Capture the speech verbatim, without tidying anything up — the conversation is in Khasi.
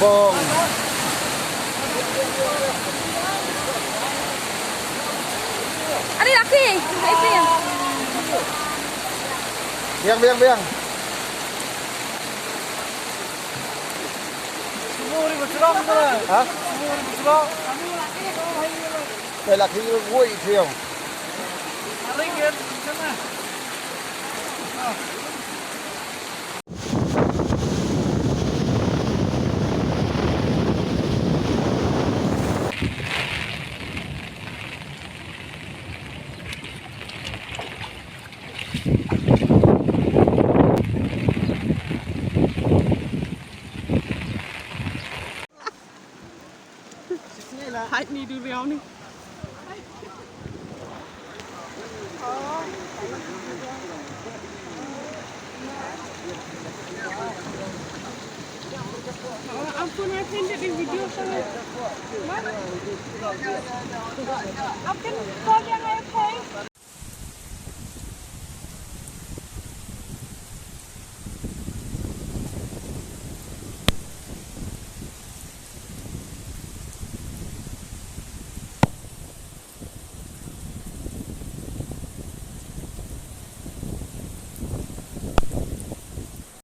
Bong. Ani laki, ai pin. Biang, biang, biang. Ha? Ai laki woi siang. Hide ni durian ni. Ampun, I think that the video. Ampun, kau yang I pay.